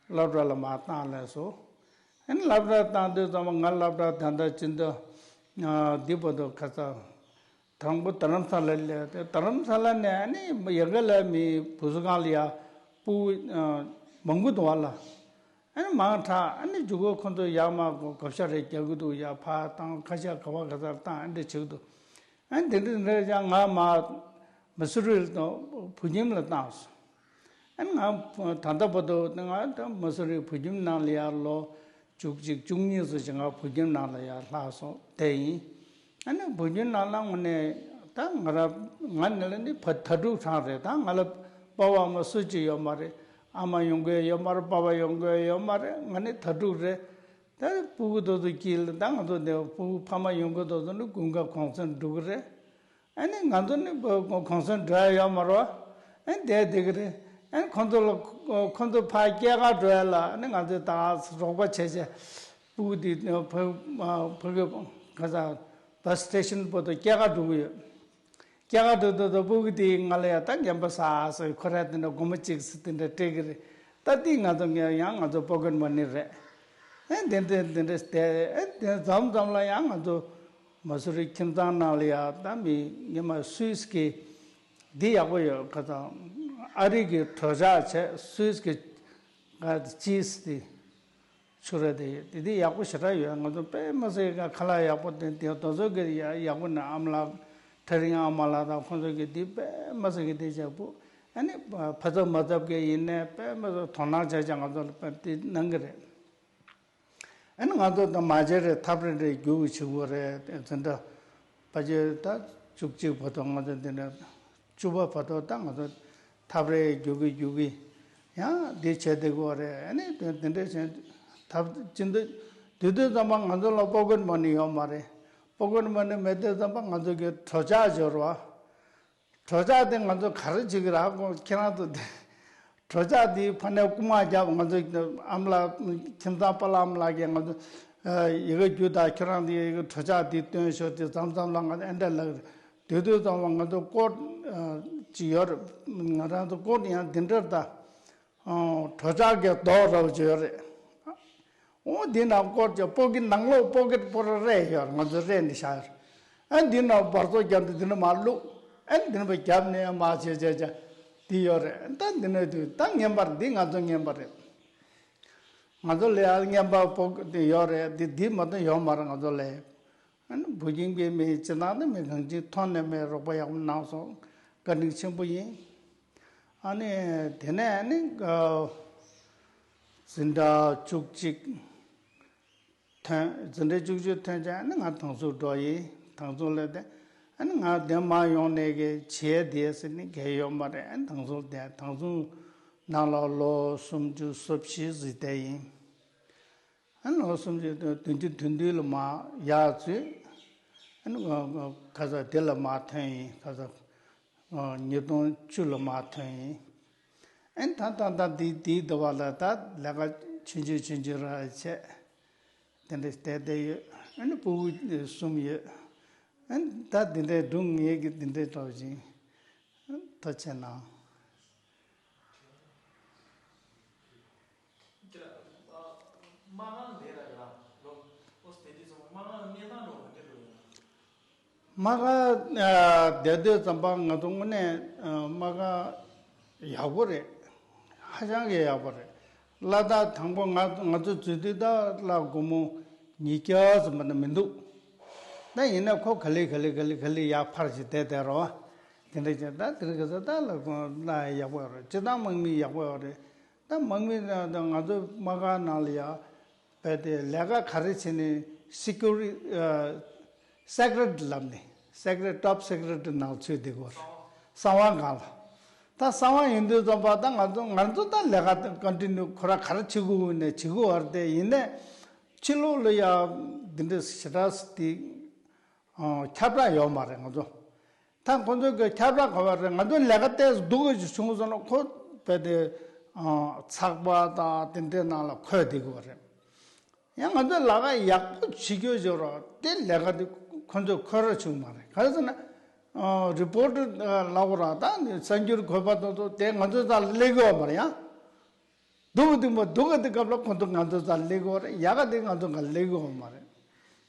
སློབ་གྲྭ་ལ་མར་བཏང་སླེབས་སོང་། ཨ་ནི་སློབ་གྲྭ་བཏང་དུས་ཙམ་པ་ང་སློབ་གྲྭ་ད་ལྟ་ཅི་འདྲ་འདི་བར་དུ་ཁ་ཚ་དང་པོ་རྡ་རམ་ས་ལ་སླེབས་ཏེ། རྡ་རམ་ས་ལ་ནས་ཨ་ནི་ཡ་གི་ལ་མི་བུ་གསོ་ཁང་ལ་ཡ་སྤུ་གུ་མང་པོ་འདུག་བ་ལ། ཨ་ནི་མང་དྲགས། ཨ་ནི་མཇུག་གུ་ཁོ་ཚོ་ཡར་མར་བགོ་བཤའ་རེ་རྒྱག་གི་འདུག་ཡར་ཕར་བཏང་ཁ་ཤས་ག་བ་ག་ས་ལ་བཏང་ཨ་འདྲ་བྱེད་ཀྱི་འདུག་ཨ་ནི་དེ་འདྲ་འདྲ་ཡང་ང་མར་མི་སུ་རི་ལ་བཏང་བུ་ཁྱིམ་ལ་བཏང་སོང་། ཨ་ནི་ང་ད་ལྟ་བར་དུ་ང་ད་མ་སུ་རི་བུ་ཁྱིམ་ནང་ལ་ཡར་ལོ་བཅུ་གཅིག་བཅུ་གཉིས་ཙམ་ཞིག་ང་བུ་ཁྱིམ་ནང་ལ་ཡར་ལྷག་སོང་བསྡད་ཡིན། ཨ་ནི་བུ་ཁྱིམ་ནང་ལ་དངོས་གནས་ད་ང་ར་ང་ནི་ལ་ནི་ཕ་དྭ་ཕྲུག་གྲངས་རེད། ད་ང་ལ་པ་ཕ་ཨ་མ་སུ་གཅིག་ཡོད་མ་རེད། ཨ་མ་ཡོང་གི་ཡོད་མ་རེད། པ་ཕ་ཡོང་གི་ཡོད་མ་རེད། ང་ནི་དྭ་ཕྲུག་རེད། ད་སྤུ་གུ་དེ་ཚོ་དཀྱིལ་ལ་ད་ང་ཚོ་འདི་སྤུ་གུ་ཕ་མ་ཡོང་གི་དེ་ཚོ་ནི་དགུན་ཁ་གུང་སེང་འགྲོ་གི་རེད། ཨ་ནི་ང་ཚོ་ནི་གུང་སེང་འགྲོ་ཡ་ཡོད་མ་རེད་བ། ཨ་ནི་བསྡད་བསྡད་ཀྱི་རེད། ཨ་ནི་ཁོང་ཚོ་ལ་ཁོང་ཚོ་ཕར་སྐྱེལ་ག་འགྲོ་ཡ་ལ་ཨ་ནི་ང་ཚོས་ད་རོགས་པ་བྱས་བྱས་སྤུ་གུ་དེ་ཕ་ཕ་གི་ག་ས་བ་སི་ཊེ་ཤན་བར་དུ་སྐྱེལ་ག་འགྲོ་གི་ཡོད། སྐྱེལ་ག་འགྲོ་དུས་ད་སྤུ་གུ་དེ་ང་ལ་ཡ་ད་རྔན་པ་ཟ་ཟེར་ཁོ་ར་དེ་འདྲ་སྒོར་མོ་གཅིག་ཙམ་དེ་འདྲ་སྤྲད་ཀྱི་རེད། ད་དེ་ང་ཚོ་ངས་ཡང་ང་ཚོ་པོ་ཀེ་ཊི་མ་ནི་རེད། ཨེ་དེ་འདྲ་དེ་འདྲ་བལྟས། ཨེ་དེ་མཚམས་མཚམས་ལ་ཡང་ང་ཚོ་མ་སུ་རི་ཁྱིམ་ཚང་ནང་ལ་ཡ་ད་མི་ཉི་མ་སུད་སི་གི་འདི་ཡག་པོ་ཡོད། ཁ་སང་ཨ་རི་གི་གྲོ་ཆག་བྱས་སུད་སི་གི་ཅི་སི་དེ་ཆུ་ར་དེ་དེ་དེ་ཡག་པོ་ཞེ་དྲག་ཡོད། ང་ཚོ་དཔེ་མ་སྲིད་ཀ་ཁ་ལག་ཡག་པོ་དེ་དེ་དེ་ཚོ་གི་ཡ་ཡག་པོ་ནས་ཨ་མ་ལགས་ཐག་རིང་ཨ་མ་ལགས་དང་ཁོང་ཚོ་གི་དེ་དཔེ་མ་སྲིད་གི་དེ་ཡག་པོ། ཨ་ནི་ཕ་ཚབ་མ་ཚབ་གི་ཡིན་ནའི་དཔེ་མ་སྲིད་དོ་སྣང་བྱས་ཀྱང་ང་ཚོ་ལ་དཔེ་དེ་གནང་གི་རེད། ཨ་ནི་ང་ཚོ་ད་མ་བྱས་རེད། ཐབ་རེ་རེ་རྒྱུག་གི་བྱེད་དགོས་རེད། དེ་འདྲ་ཕལ་ཆེར་ད་བཅུ་གཅིག་བར་དུ་ང་ཚོ་འདི་འདྲ་བཅུ་པ་བར་དུ་ད་ང་ཚོ་ཐབ་རེ་རྒྱུག་གི་རྒྱུག་གི་ཡང་འདི་བྱས་བསྡད་དགོས་རེད། ཨ་ནི་དེ་འདི་འདྲ་བྱས་ཐབ་ཅི་འདི་དུས་དུས་ཙམ་པ་ང་ཚོ་ལ་པོ་ཀེ་ཊི་མ་ནི་ཡོད་མ་རེད། པོ་ཀེ་ཊི་མ་ནི་མེད་དུས་ཙམ་པ་ང་ཚོ་གི་གྲོ་ཆག་འབྱོར་བ། གྲོ་ཆག་དེ་ང་ཚོ་ག་རེ་བྱེད་ཀྱི་རེད། ཁོ་ཁྱེད་རང་ཚོ་དེ་གྲོ་ཆག་དེ་ཕ་ནས་རྐུ་མ་བརྒྱབ། ང་ཚོ་ཨ་མ་ལགས་ཁྱིམ་ཚང་པཱ་ལགས་ཨ་མ་ལགས་ཀྱིས་ང་ཚོ་ཡི་གེ་རྒྱུགས་དང་ཁྱེད་རང་དེ་ཡི་གེ་གྲོ་ཆག་དེ་སྟོན་ཤོག་དེ་མཚམས་མཚམས་ལ་ང་ཚོ་ཨེ་འདྲ་ལབ་ཀྱི་རེད། དེ་དུས་ཙམ་པ་ང་ཚོ་ཀོཌ་ཅིག་ཡོད་རེད། ང་རང་ཚོ་ཀོཌ་ཡང་འདི་འདྲར་ད། གྲོ་ཆག་གི་རྡོག་ར་བ་ཅིག་ཡོད་རེད། འོ་འདི་ནང་སྐོར་གྱི་པོ་ཀེ་ཊི་ནང་ལོགས་པོ་ཀེ་ཊི་པོ་ར་རེ་ཡོད་རེད། ང་ཚོ་རེ་ནས་བཞག་ཡོད་རེད། ཨ་འདི་ནང་འབར་ཚོགས་རྒྱབ་ནས་འདི་ནས་མར་བླུགས། ཨ་འདི་ནས་རྒྱབ་ནས་མར་བྱས་བྱས་བྱས་འདི་ཡོད་རེད། ད་འདི་ནས་དུས་ད་ངན་པར་འདི་ང་ཚོ་ངན་པ་རེད། ང་ཚོ་ལ་ཡ་རྔན་པ་པོ་དེ་ཡོད་རེད། འདི་འདི་མ་གཏོགས་ཡོད་མ་རེད། ང་ཚོ་ལ་ཡ་ཨ་ནི་བུ་རྒྱུད་པའི་མི་སྤྱི་བཏང་ནི་མི་གང་ཅིའི་ཐོག་ནས་མི་རོགས་པ་ཡག་པོ་གནང་སོང་། བཀའ་དྲིན་ཆེན་པོ་ཡིན། ཨ་ནི་དེ་ནས་ཨ་ནི་འཛིན་གྲྭ་བཅུ་གཅིག་ཐོན། འཛིན་གྲྭ་བཅུ་གཅིག་ཐོན་ཙང་ཨ་ནི་ང་དྭངས་སུ་འགྲོ་ཡིན། དྭངས་སུ་སླེབས་ཏེ་ཨ་ནི་ང་དེ་མ་ཡོང་ནས་གི་བྱས་དེ་ཟེར་ནི་གལ་ཡོད་མ་རེད། ཨ་ནི་དྭངས་སུ་བསྡད། དྭངས་སུ་ནང་ལ་ལོ་སུམ་ཅུ་སོ་བཞི་ཟིན་བསྡད་ཡིན། ཨ་ནི་ལོ་སུམ་ཅུ་དོན་བདུན་ཅུ་དོན་བདུན་ལ་མར་ཡར་ཚུད། ཨ་ནི་ཁ་སང་དེ་ལ་མར་ཐོན་ཡིན། ཁ་སང་ཉིས་སྟོང་བཅུ་ལ་མར་ཐོན་ཡིན། ཨ་ནི་ད་ད་ད་འདི་འདིའི་འདི་བ་ལ་ད་ལས་ཀ་ཆུང་ཆུང་ཆུང་ཆུང་ར་བྱས། དེ་འདྲ་བསྡད་བསྡད་ཡོད། ཨ་ནི་སྤུ་གུ་གསུམ་ཡོད། ཨ་ནི་ད་འདི་འདྲའི་སྒྲུང་ངེད་ཀྱི་འདི་འདྲའི་འདྲ་བཞིན་ཐུགས་རྗེ་གནང་། དམག་ཁང་དེ་ལ་ཡ་ལོ་ཨོ་སྟེ་དེ་ཚོ་དམག་ཁང་གནས་སྟངས་འགྲོ་ག་འདྲ་འགྲོ་ཡོད། དམག་ཁང་བསྡད་དུས་ཙམ་པ་ང་ཚོ་དངོས་གནས་དམག་ཁང་ཡག་པོ་རེད། ཧ་ཅང་གི་ཡག་པོ་རེད། གླ་རྟགས་དང་པོ་ང་ང་ཚོ་འཛུལ་དུས་ད་གླ་སྒོར་མོ་ཉིས་བརྒྱ་ཙམ་པ་ནས་མི་འདུག་ད་ཡིན་ན་ཁོ་ག་ལེ་ག་ལེ་ག་ལེ་ག་ལེ་ཡར་འཕར་ཞིག་བསྡད་བསྡད་རོགས། དེ་འདྲ་བྱས་ད་དེ་རིང་ཁ་སང་ད་གླ་གླ་ཡག་པོ་ཡོད་རེད། སྤྱིར་བཏང་དམག་མི་ཡག་པོ་ཡོད་རེད། ད་དམག་མི་ང་ཚོ་དམག་སྒར་ནང་ལ་ཡ་བས་ཏེ་ལས་ཀ་ག་རེ་བྱས་ནས་སི་ཀུ་རི་སེ་ཀྲེ་ཊི་ལབ་ནས་སེ་ཀྲེ་ཊི་ཊོབ་སེ་ཀྲེ་ཊི་ནང་ཚུད་བསྡད་ཀྱི་ཡོད་རེད། གསང་བ་སྒང་ལ། ད་གསང་བ་ཡིན་དུས་ཙམ་པ་ད་ང་ཚོ་ང་ཚོ་ད་ལས་ཀ་ཀོན་ཊི་ནིའུ་ཁོ་ར་ག་རེ་བྱེད་དགོས་ནས་བྱེད་དགོས་བར་དེ་ཡིན་ནས་ཕྱི་ལོགས་ལ་ཡ་འདི་འདྲ་ཞེ་དྲག་དེ་ཁྱབ་བསྒྲགས་ཡོད་མ་རེད་ང་ཚོ། ད་ཁོ་ཚོ་གི་ཁྱབ་བསྒྲགས་ག་བ་རེད། ང་ཚོ་ལས་ཀ་ཏོག་ཙམ་སྡུག་གི་བྱུང་སོང་ན་ཁོ་བས་དེ་ཚགས་པར་དང་དེ་འདྲའི་ནང་ལ་འཁོད་བསྡད་ཀྱི་ཡོད་རེད། ཡང་ང་ཚོས་ལས་ཀ་ཡག་པོ་བྱེད་རྒྱུ་བྱེད་རོགས་དེ་ལས་ཀ་དེ་ཁོ་ཚོས་འཁོད་ར་བྱུང་མ་རེད། ག་རེ་ཟེར་ན་རི་པོ་ཊི་ལབ་དགོས་ར་ད་གསར་འགྱུར་འགོད་པ་དེ་ཚོ་དེ་ང་ཚོའི་རྩ་ལ་སླེབས་ཀྱི་ཡོད་མ་རེད། ཡང་སྡུག་གི་སྡུག་མ་སྡུག་གི་དེ་སྐབས་ལ་ཁོ་ཚོ་ང་ཚོའི་རྩ་ལ་སླེབས་ཀྱི་ཡོད་རེད། ཡག་ག་དེ་ང་ཚོ་ག་ལ་སླེབས་ཀྱི་ཡོད་མ་རེད།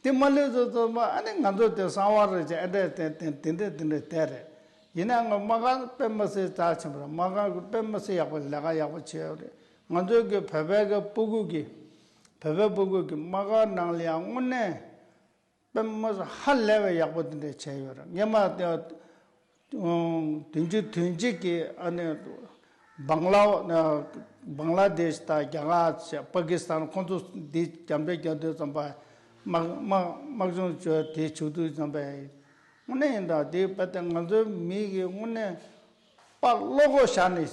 དེ་མ་སླེབས་ཚོ་ཚོ་མ་ཨ་ནི་ང་ཚོ་དེ་གསང་བ་རེད་ཅེས་ཨ་འདྲས་དེ་དེ་དེ་འདྲས་དེ་འདྲས་བསྡད་རེད། ཡིན་ནའང་དམག་སྒར་དཔེ་མི་སྲིད་རྩ་ཆེན་པོ་རེད། དམག་སྒར་གྱི་དཔེ་མི་སྲིད་ཡག་པོ་ལས་ཀ་ཡག་པོ་བྱས་ཡོད་རེད། ང་ཚོའི་གི་བོད་པའི་གི་སྤུ་གུ་གི་བོད་པའི་སྤུ་གུ་གི་དམག་སྒར་ནང་ལ་ཡང་དངོས་གནས་དཔེ་མི་སྲིད་ཧ་ལས་པའི་ཡག་པོ་དེ་འདྲས་བྱས་ཡོད་རེད། སྔོན་མ་དེ་བདུན་ཅུ་དོན་གཅིག་གི་ཨ་ནི་བང་ལ་བང་ལ་དེ་ཤི་དང་རྒྱ་གར་བྱས་པ་ཀི་སི་ཐན་ཁོང་ཚོ་འདི་རྒྱབ་འདྲེ་རྒྱག་དུས་ཙམ་པ་དམག་དམག་དམག་སྦྱོང་བྱས་དེ་བྱུང་དུས་ཙམ་པ་དངོས་གནས་ཡིན་ད་དེ་དཔེ་དེ་ང་ཚོའི་མི་གི་དངོས་གནས་དཔའ་བློ་ཁོག་བཞག་ནས་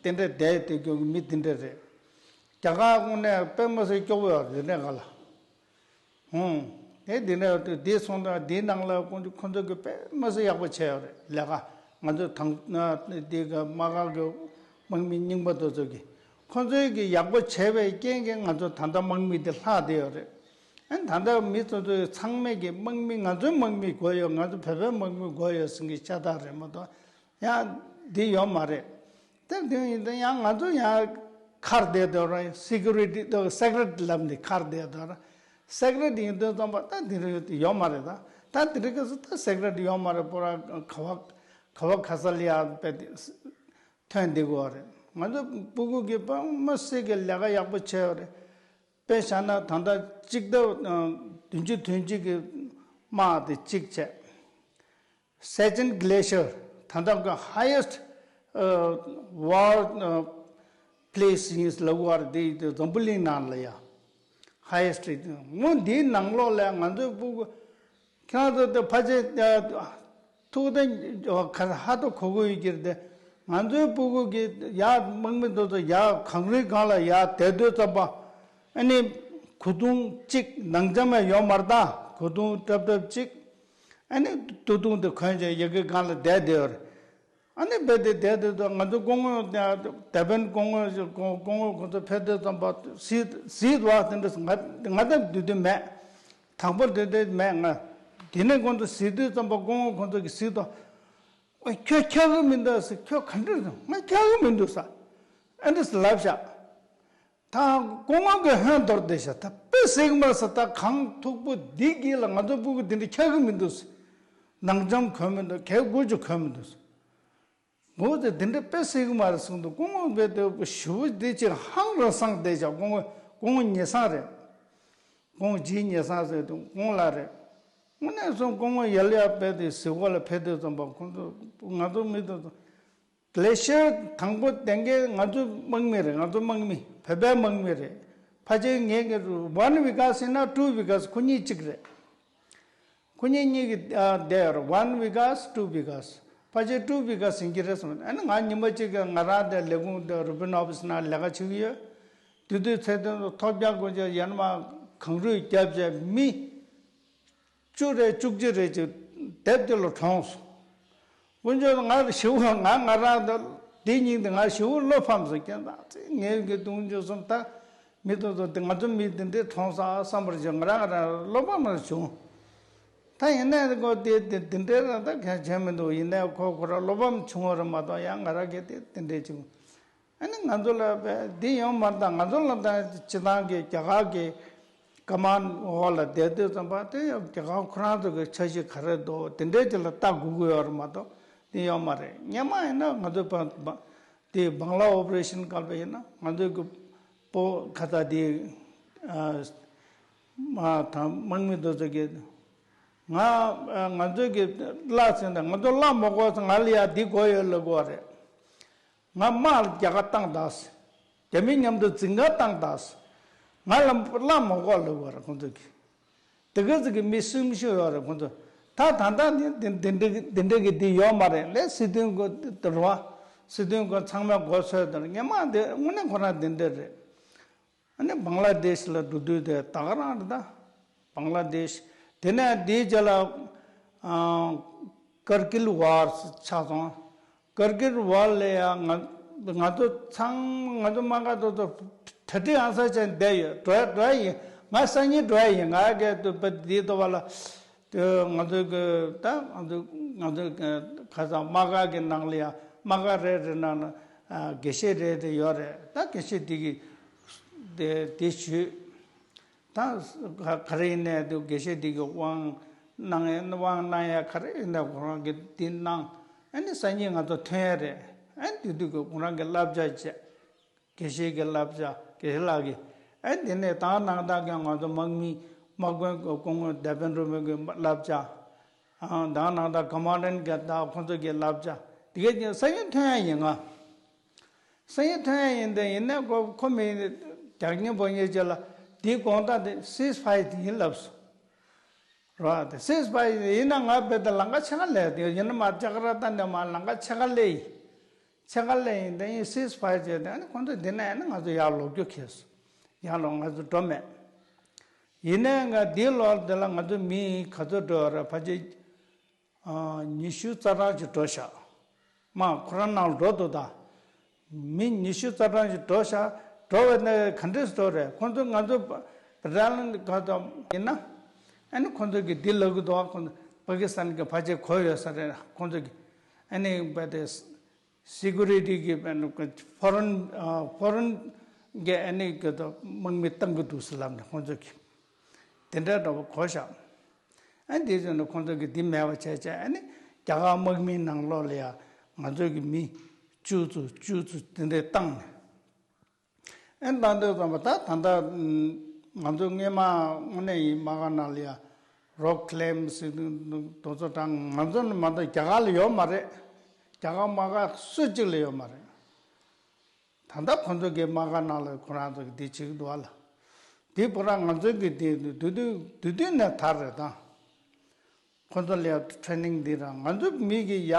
དེ་འདྲས་བསྡད་དེ་གི་མི་དེ་འདྲས་རེད། རྒྱ་གར་དངོས་གནས་དཔེ་མི་སྲིད་སྐྱོ་བོ་ཡོད་རེད་དེ་འདྲས་ག་ལ། ཧུང་། དེ་འདི་ནས་འདི་སོང་ཙང་འདིའི་ནང་ལ་ཁོང་ཚོ་ཁོང་ཚོ་གི་དཔེ་མི་སྲིད་ཡག་པོ་བྱས་ཡོད་རེད་ལས་ཀ། ང་ཚོ་དང་འདི་གི་དམག་སྒར་གི་དམག་མི་རྙིང་པ་དེ་ཚོ་གི་ཁོང་ཚོའི་གི་ཡག་པོ་བྱས་པའི་རྐྱེན་གྱིས་ང་ཚོ་ད་ལྟ་དམག་མི་འདི་ལྷག་བསྡད་ཡོད་རེད། ཨ་ནི་ད་ལྟ་མི་ཚོ་ཚོ་ཚང་མས་གི་དམག་མི་ང་ཚོའི་དམག་མི་དགོས་ཡོད། ང་ཚོ་བོད་པའི་དམག་མི་དགོས་ཡོད་ཟེར་གི་ཤ་སྟག་རེད་མ་གཏོགས། ཡང་འདི་ཡོད་མ་རེད། དེ་དེ་ཡིན་ད་ཡང་ང་ཚོ་ཡང་ཁར་བསྡད་དོ་ར་སི་ཀུ་རི་ཊི་དང་སེ་ཀུ་རེ་ཊི་ལབ་ནས་ཁར་བསྡད་དོ་ར། སེ་ཀུ་རེ་ཊི་ཡིན་དོན་ཙམ་པ་ད་འདི་རུ་ཡོད་མ་རེད། ད་ད་འདི་རུ་ག་སུ་ད་སེ་ཀུ་རེ་ཊི་ཡོད་མ་རེད། པོ་ར་ག་བ་ག་བ་ག་ས་ལ་ཡ་པེ་ཐོན་འདི་གོ་རེད། ང་ཚོ་སྤུ་གུ་གི་པ་མ་སི་གི་ལས་ཀ་ཡག་པོ་བྱས་ཡོད་རེད། དཔེ་བཞག་ན་ད་ལྟ་གཅིག་ལྟ་བདུན་ཅུ་དོན་གཅིག་གི་དམག་དེ་གཅིག་བྱས། Sacheen Glacier ད་ལྟ་གི་highest war place ཡིན་ལབ་པ་རེད། དེ་འཛམ་བུ་གླིང་ནང་ལ་ཡ་highest རེད། ངོ་འདིའི་ནང་ལོགས་ལ་ང་ཚོའི་སྤུ་གུ་ཁྱེད་རང་ཚོ་དེ་ཕལ་ཆེར་ཐུགས་དེ་ཧ་ཏོ་གོ་གི་ཡོད་ཀྱི་རེད་དེ། ང་ཚོའི་སྤུ་གུ་གི་ཡ་དམག་མི་ཚོ་ཚོ་ཡ་གངས་རིའི་སྒང་ལ་ཡ་བསྡད་དུས་ཙམ་པ་ཨ་ནི་གོས་ཐུང་གཅིག་ནང་འཇམ་ཡང་ཡོད་མ་རེད། ད་གོས་ཐུང་ཀྲབ་ཀྲབ་གཅིག་ཨ་ནི་སྟོད་ཐུང་དེ་གོན་བྱས་ཡ་གི་སྒང་ལ་བསྡད་བསྡད་ཡོད་རེད། ཨ་ནི་རྦད་དེ་བསྡད་དེ་ད་ང་ཚོ་སྐུ་ངོ་དེ་བན་སྐུ་ངོ་སྐུ་ངོ་ཁོང་ཚོ་ཕེབས་དུས་ཙམ་པ་གཟིགས་གཟིགས་བ་དེ་འདྲ་ང་ང་ད་འདུས་དུས་མེད། དང་པོ་འདུས་དུས་མེད། ང་དེ་ནས་ཁོང་ཚོ་གཟིགས་དུས་ཙམ་པ་སྐུ་ངོ་ཁོང་ཚོ་གིས་གཟིགས་དོ། ཨོ་ཁྱོད་ཁྱག་གི་མི་འདུག་ཟེར། ཁྱོད་ག་འདྲ་འདུག་ང་ཁྱག་གི་མི་འདུག་ས། ཨ་འདྲ་ལབ་བཞག་ད་སྐུ་ངོ་གི་ཧོན་འདོར་བསྡད་ཤག་ད་དཔེ་སྲིད་མ་ས་ད་གངས་མཐུག་པོ་འདི་དཀྱིལ་ལ་ང་ཚོ་སྤུ་གུ་འདི་འདྲ་ཁྱག་གི་མི་འདུག་ནང་འཇམ་གོན་མི་འདུག་གས་དགུ་ཅུ་གོན་མི་འདུག་ངོ་དེ་འདི་འདྲ་དཔེ་སྲིད་མ་རེད་གསུངས་འདུག་སྐུ་ངོ་བས་དེ་ཞུ་བ་འདི་ཅིག་ཧང་རང་སང་བསྡད་ཤག་སྐུ་ངོ་ ཀོང་ཉེ་སང་རེད། ཀོང་ཇི་ཉེ་སང་ཟེར་དུས་ཀོང་ལ་རེད། དངོས་གནས་སོང་ཀོང་མོ་ཡལ་ཡག་དཔེ་དེ་གཟིགས་སྐོར་ལ་ཕེབས་དུས་ཙམ་པ་ཁོང་ཚོ་ང་ཚོ་མི་དེ་ཚོ་ལེ་ཤོད་དང་པོ་དེང་གི་ང་ཚོ་དམག་མི་རེད། ང་ཚོ་དམག་མི་བོད་པའི་དམག་མི་རེད། ཕལ་ཆེར་ངས་གི་one Vikas ཡིན་ན two Vikas ཁོ་གཉིས་གཅིག་རེད། ཁོ་གཉིས་གཉིས་ཀྱི་ཨ་བསྡད་ཡོད་རེད། One Vikas, two Vikas ཕལ་ཆེར two Vikas ཡིན་གྱི་རེད་གསུངས། ཨ་ནི་ང་ཉི་མ་གཅིག་གི་ང་རང་དེ་ལས་ཁུངས་དེ་རུ་པིན་ཨོ་ཕི་སི་ནང་ལས་ཀ་བྱེད་ཀྱི་ཡོད། དེ་དུས་ཚེ་དོན་དུ་ཐོབ་རྒྱག་དགོས་ཀྱི་ཡན་མ་གངས་རུས་བརྒྱབ་བྱས་མི་བཅུ་རེ་བཅུ་གཅིག་རེ་ཅིག་དེབ་དེ་ལ་གྲོངས་སོང་། དཀོན་མཆོག་ང་ཞེ་པོ་ང་ང་རང་དང་དེ་ཉིན་དེ་ང་ཞེ་པོ་བློ་ཕམ་སོང་། ཁྱེད་ད་ཚེ་ངས་གི་དུང་ཆུ་སོང་ད་མི་དེ་ཚོ་དེ་ང་ཚོ་མི་དེ་འདྲས་གྲོངས་ས་བསམ་པར་བྱུང་། ང་རང་ང་རང་བློ་ཕམ་མ་བྱུང་། ད་ཡིན་ནའི་ཁོ་དེ་དེ་དེ་འདྲས་ར་ད་གང་བྱས་མི་འདུག་ཡིན་ནའི་ཁོ་ཁོ་ར་བློ་ཕམ་བྱུང་བ་རེད་མ་གཏོགས་ཡང་ང་རང་གི་དེ་དེ་འདྲས་བྱུང་། ཨ་ནི་ང་ཚོ་ལ་བས་འདི་ཡོང་མ་རེད། ད་ང་ཚོ་ལ་ད་སྤྱི་བཏང་གི་རྒྱ་གར་གི་ཀ་མན་འོག་ལ་བསྡད་དུས་ཙམ་པ་དེ་ཡང་རྒྱ་གར་ཁོ་རང་ཚོ་གི་འཆར་གཞི་ག་རེ་འདུག་དེ་འདྲའི་ཅིག་ལ་ལྟ་དགོས་ཀྱི་ཡོད་རེད་མ་གཏོགས་འདི་ཡོང་མ་རེད། སྔོན་མ་ཡིན་ན་ང་ཚོ་བ་བ་དེ་བང་ལ་ཨོ་པ་རེ་ཤན་སྐབས་ལ་ཡིན་ན་ང་ཚོ་གི་པོ་ཁ་ཚ་དེ་ཨ་མ་དང་དམག་མི་དེ་ཚོ་གི་ང་ང་ཚོ་གི་བླ་ཟེར་ན་ང་ཚོ་བླ་མ་དགོས་ང་ལ་ཡ་འདི་དགོས་ཡོད་ལབ་དགོས་རེད། ང་དམག་ལ་རྒྱལ་ཁ་བཏང་དང་། རྒྱ་མི་མཉམ་དུ་འཛིང་ག་བཏང་དང་། ང་ལ་བླ་མ་དགོས་ལབ་པ་རེད་ཁོང་ཚོ་གིས། དེ་ག་ཚོད་ཀྱི་མི་སེམས་ཤུགས་ཡོད་རེད་ཁོང་ཚོ། ད་ད་ལྟ་ནི་འདི་འདི་འདྲ་གི་འདི་འདྲ་གི་འདི་ཡོད་མ་རེད་ལས། སྲིད་དོན་གོ་དེ་རུ་བ། སྲིད་དོན་གོ་ཚང་མས་གོ་ཚོད་དང་སྔོན་མ་འདི་དངོས་གནས་ཁོ་རང་འདི་འདྲ་རེད། ཨ་ནི་བང་ལ་དེཤ་ལ་འགྲོ་དུས་དེ་ད་ག་རང་རེད་ད། བང་ལ་དེཤ། དེ་ནས་དེའི་རྗེས་ལ་ཨ་ཀར་གིལ་ཝར་ཆགས་སོང་། ཀར་གིལ་ཝར་ལ་ཡང་ང་ང་ཚོ་ཚང་ང་ཚོ་དམག་སྒར་དེ་ཚོ་གྲ་སྒྲིག་ཨང་གསར་བྱས་བསྡད་ཡོད། འགྲོ་ཡ་འགྲོ་ཡ་ཡིན། ང་སང་ཉིན་འགྲོ་ཡ་ཡིན། ང་གི་དུ་པ་འདི་དུ་བ་ལ། དེ་ང་ཚོའི་གི་ད་ང་ཚོ་ང་ཚོའི་གི་ཁ་སང་དམག་སྒར་གི་ནང་ལ་ཡང་དམག་སྒར་རེ་རེ་ནང་ལ་ཨ་དགེ་བཤེས་རེ་རེ་ཡོད་རེད། ད་དགེ་བཤེས་དེ་གི་དེ་དེ་ཞུས། ད་ག་ག་རེ་ཡིན་ནའི་དེ་དགེ་བཤེས་དེ་གི་དབང་གནང་ཡ་དབང་གནང་ཡ་ག་རེ་ཡིན་ནའི་ཁོ་རང་གི་དེ་གནང་། ཨ་ནི་སང་ཉིན་ང་ཚོ་ཐོན་ཡ་རེད། ཨ་ནི་དེ་དུས་གི་ཁོ་རང་གི་བསླབ་བྱ་བྱས། དགེ་བཤེས་ཀྱི་བསླབ་བྱ་དགེ་བཤེས་ལགས་ཀྱིས་ཨེ་འདི་ནས་ད་ནང་ད་ཀྱང་ང་ཚོ་དམག་མི་དམག་དཔོན་སྐུ་ངོ་སྡེ་དཔོན་རུ་མི་གི་བསླབ་བྱ། ཨང་ད་ནང་ད་ཀོ་མན་ཌན་གྱི་ད་ཁོང་ཚོ་གི་བསླབ་བྱ་དེ་གའི་ཀྱང་སང་ཉིན་ཐོན་ཡ་ཡིན། ང་སང་ཉིན་ཐོན་ཡ་ཡིན་དེ་ཡིན་ནས་ཁོ་ཁོ་མི་རྒྱག་ཉིན་པོ་ཉིན་བྱས་ལ་དེའི་དགོང་དག་དེ་སིས་ཕ་ཡར་དེ་ཡིན་ལབ་སོང་། རོ་དེ་སིས་ཕ་ཡར་ཡིན་ན་ང་བེད་ལང་ཀ་ཕྱེད་ཀ་ལས་དེ་ཡིན་ན་མ་ཇ་ཀ་ར་ཏ་ནས་མ་ལང་ཀ་ཕྱེད་ཀ་ལས་ཡིན། ཕྱེད་ཀ་ལས་ཡིན་དེ་ཡིན་སིས་ཕ་ཡར་བྱས་དེ་ཨ་ནི་ཁོང་ཚོ་འདི་ནས་ཨ་ནི་ང་ཚོ་ཡར་ལོག་རྒྱུ་ཁེལ་སོང་། ཡར་ལོག་ང་ཚོ་འགྲོ་མེད། ཡིན་ནའི་ང་འདིའི་ལོག་དེ་ལ་ང་ཚོ་མི་ག་ཚོད་འགྲོ་ཡོད་རེད། ཕལ་ཆེར་ཨ་ཉི་ཤུ་རྩ་གྲངས་ཅིག་འགྲོ་ཤག་མ་ཁོ་རང་ནང་ལ་འགྲོ་འདུག་ད། མི་ཉི་ཤུ་རྩ་གྲངས་ཅིག་འགྲོ་ཤག་འགྲོ་བའི་ནང་ག་འདྲས་འགྲོ་རེད། ཁོང་ཚོ་ང་ཚོ་བེ་ཊ་ལན་ག་ཚོད་ཡིན་ན་ཨ་ནི་ཁོང་ཚོ་གི་འདི་ལབ་གི་འདུག་ཁོང་ཚོ་པ་ཀི་སི་ཐན་གི་ཕལ་ཆེར་གོ་ཡོད་ས་རེད། ཁོང་ཚོ་གི་ཨ་ནི་བ་དེ་སི་ཀུ་རི་ཊི་གི་ཕོ་རེན་ཕོ་རེན་གི་ཨ་ནི་གི་དོ་དམག་མི་བཏང་གི་འདུག་ཟེར་ལབ་ནས་ཁོང་ཚོ་གི་དེ་འདྲ་འདྲ་པོ་གོ་ཤག་ཨ་ནི་དེ་ཚོ་ནི་ཁོང་ཚོ་གི་འདི་མེད་པ་བྱས་བྱས་ཨ་ནི་རྒྱ་གར་དམག་མིའི་ནང་ལོགས་ལ་ཡ་ང་ཚོ་གི་མི་བཅུ་ཚོ་བཅུ་ཚོ་དེ་འདྲས་བཏང་ནས། ཨེ་ད་འདོད་ཙམ་པ་ད་ད་ལྟ་ང་ཚོ་སྔས་མ་དངོས་གནས་ཡིན་དམག་སྒར་ནང་ལ་ཡ་རོགས་ཁི་ལེམ་སི་དོ་ཚོ་དང་ང་ཚོ་ནི་མ་གཏོགས་རྒྱ་གར་ལ་ཡོད་མ་རེད། རྒྱ་གར་དམག་སྒར་སུ་གཅིག་ལ་ཡོད་མ་རེད། ད་ལྟ་ཁོང་ཚོ་གི་དམག་སྒར་ནང་ལ་ཁོ་རང་ཚོ་གི་འདི་བྱེད་ཀྱི་འདུག་ཨ་ལ། འདི་ཁོ་རང་ང་ཚོ་གི་འདི་དུས་དུས་དུས་དུས་ནས་དར་རེད་ད། ཁོ་ཚོ་ལ་ཡང་ཊེ་རེ་ནིང་འདི་རང་ང་ཚོ་མི་གི་ཡ་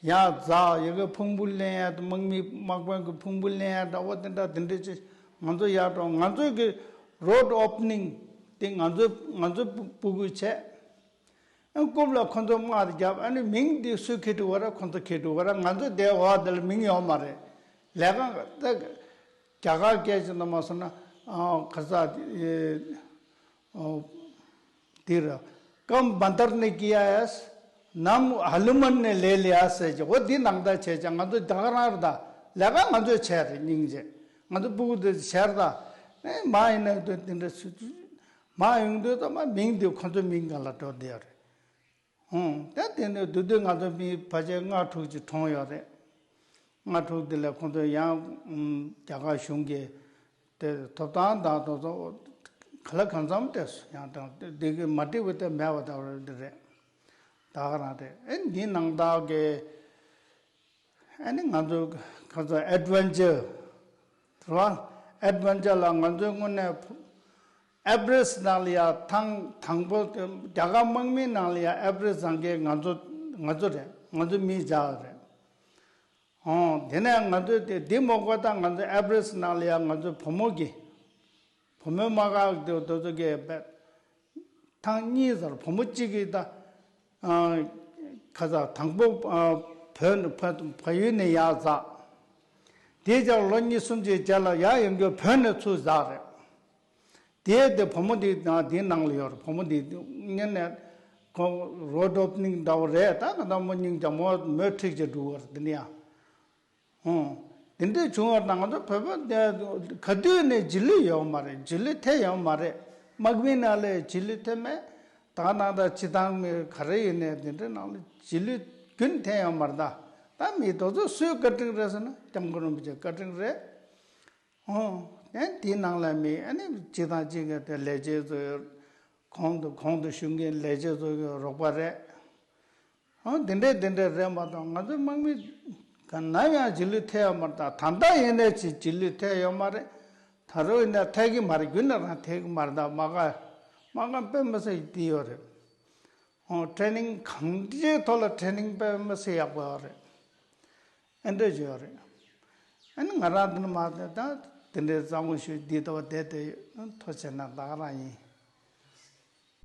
ཡ་འཛག་ཡ་གི་ཕུང་པོ་ལེན་ཡ་དང་དམག་མི་དམག་དཔོན་གི་ཕུང་པོ་ལེན་ཡ་འདྲ་བོ་དེ་འདྲ་དེ་འདྲ་ཅིག་ང་ཚོ་ཡར་འགྲོ། ང་ཚོ་གི་རོཌ་ཨོ་པ་ནིང་དེ་ང་ཚོ་ང་ཚོ་སྤུ་སྤུ་གུ་བྱས། ཨ་རྐུབ་ལ་ཁོ་ཚོ་དམག་རྒྱབ། ཨ་ནི་མིང་འདི་སུས་འཁྱེར་འགྲོ་བ་ར་ཁོ་ཚོ་འཁྱེར་འགྲོ་བ་ར། ང་ཚོ་དེ་འོག་དེ་ལ་མིང་ཡོད་མ་རེད། ལས་ཀ་ད་རྒྱ་གར་སྐད་ཅིག་ནང་མ་སོང་ན་ཨ་ག་ས་ཨེ། འདིར་ཀམ་བན་དར་ནི་ཀི་ཡ་ཡས་ནམ་ཧ་ལུ་མན་ནི་ལེ་ལི་ཡ་ཟེར་གྱི་འོ་འདི་ནང་ལྟར་བྱས་ཀྱང་ང་ཚོ་ད་ག་རང་རེད་ད། ལས་ཀ་ང་ཚོས་བྱས་རེད། སྙིང་རྗེ་ང་ཚོ་སྤུ་གུ་འདི་བྱས་རེད་ད། ཨེ་མ་ཡིན་ན་འདི་འདི་འདྲ་སུ་མ་ཡོང་དུས་ད་མ་མིང་འདི་ཁོ་ཚོ་མིང་ག་ལ་འགྲོ་བསྡད་ཡོད་རེད། ཧུང་ད་དེ་ནས་བསྡུ་བསྡུ་ང་ཚོ་མི་ཕལ་ཆེར་ལྔ་དྲུག་ཅིག་གྲོངས་ཡོད་རེད། ལྔ་དྲུག་དེ་ལས་ཁོ་ཚོ་ཡང་རྒྱ་གར་གཞུང་གིས་ དེ་ཐོབ་ཐང་དང་དེ་ཚོ་ག་ལ་གང་འཚམ་དེ་ཡང་དང་དེ་གི་མ་འགྲིག་པ་དེ་མེད་པ་དེ་རེད། དེ་རེད། ད་ག་རང་རེད། ཨེ་འདི་ནང་བདག་གི་ཨ་ནི་ང་ཚོ་ཁ་ཚ་ཨེ་ཌི་ཝེན་ཅར་རེད་བ། ཨེ་ཌི་ཝེན་ཅར་ལ་ང་ཚོའི་དངོས་གནས་ཨེ་བྷ་རེ་སི་ནང་ལ་ཡ་ཐེངས་དང་པོ་རྒྱ་གར་དམག་མིའི་ནང་ལ་ཡ་ཨེ་བྷ་རེ་སི་བཟང་མཁན་ང་ཚོ་ང་ཚོ་རེད། ང་ཚོ་མི་བརྒྱ་རེད། ཨོ་དེ་ནས་ང་ཚོ་དེ་འདི་མོ་གོ་ད་ང་ཚོ་ཨེ་བྷ་རེ་སི་ནང་ལ་ཡ་ང་ཚོ་བུ་མོ་གི་བུ་མོའི་དམག་སྒར་དེ་དེ་ཚོ་གི་བས། ཐེངས་གཉིས་ཙམ་བུ་མོ་གཅིག་གིས་ད་ཁ་ཚ་དང་པོ་བོད་ནས་ཕ་ཕ་ཡུལ་ནས་ཡར་འཛེགས། དེའི་རྗེས་ལོ་གཉིས་གསུམ་ཅིག་རྗེས་ལ་ཡར་ཡོང་རྒྱུ་བོད་ནས་ཚུར་འཛེགས་རེད། དེའི་དེ་བུ་མོ་འདི་ན་འདིའི་ནང་ལ་ཡོད་རེད། བུ་མོ་འདི་སྔོན་ནས་ཁོ་རོ་ཌི་ཨོ་པ་ནིང་འདྲ་བོ་རེད། ད་ག་ད་མོ་སྙིང་རྗེ་མོ་མོས་ཁྲིད་ཅིག་འགྲོ་བར་འདི་ནས་ཡང་། ཨོ། དེ་འདྲས་བྱུང་བ་དང་ང་ཚོ་བོད་པ་དེ་ག་དུས་ནས་རྗེས་ལུས་ཡོད་མ་རེད། རྗེས་ལུས་ཐེབས་ཡོད་མ་རེད། དམག་མིའི་ནང་ལ་རྗེས་ལུས་ཐེབས་མེད། ད་ནང་ད་སྤྱི་བཏང་མི་ག་རེ་ཡིན་ནའི་དེ་འདྲའི་ནང་ལ་རྗེས་ལུས་རྒྱུན་ཐེབས་ཡོད་མ་རེད། ད་ད་མི་དེ་ཚོ་སུའི་བཀའ་དྲིན་རེད་ཟེར་ན་སྐྱབས་མགོན་རིན་པོ་ཆེའི་བཀའ་དྲིན་རེད། ཨོ། ཨེ་དེའི་ནང་ལ་མི་ཨ་ནི་གཅིག་དང་གཅིག་གི་དེ་ལས་བྱེད་ཚོ་ཡོད། གོང་དུ་གོང་དུ་ཞུ་མཁན་ལས་བྱེད་ཚོ་གི་རོགས་པ་རེད། ཨོ་དེ་འདྲས་དེ་འདྲས་རེད་མ་གཏོགས་ང་ཚོའི་དམག་མི་ག་ནམ་ཡང་རྗེས་ལུས་ཐེབས་ཡོད་མ་རེད། ད་ད་ལྟ་ཡིན་ནའི་ཅིག་རྗེས་ལུས་ཐེབས་ཡོད་མ་རེད། ད་རུང་ཡིན་ན་ཐེབས་ཀྱི་མ་རེད། རྒྱུན་ནས་རང་ཐེབས་ཀྱི་མ་རེད། ད་དམག་སྒར་དམག་སྒར་དཔེ་མི་སྲིད་བདེ་ཡོད་རེད། ཨོ་ཊེ་ནིང་གང་ཅིའི་ཐོག་ལ་ཊེ་ནིང་དཔེ་མི་སྲིད་ཡག་པོ་ཡོད་རེད། ཨེ་འདྲ་བརྗོད་རེད། ཨ་ནི་ང་རང་འདི་ནས་མ་བསྡད་ད་དེ་འདྲའི་རྩ་དགོངས་ཞུ་འདི་ལྟ་བུ་བསྡད་དེ་ཐུགས་རྗེ་གནང་། ད་ག་རང་ཡིན།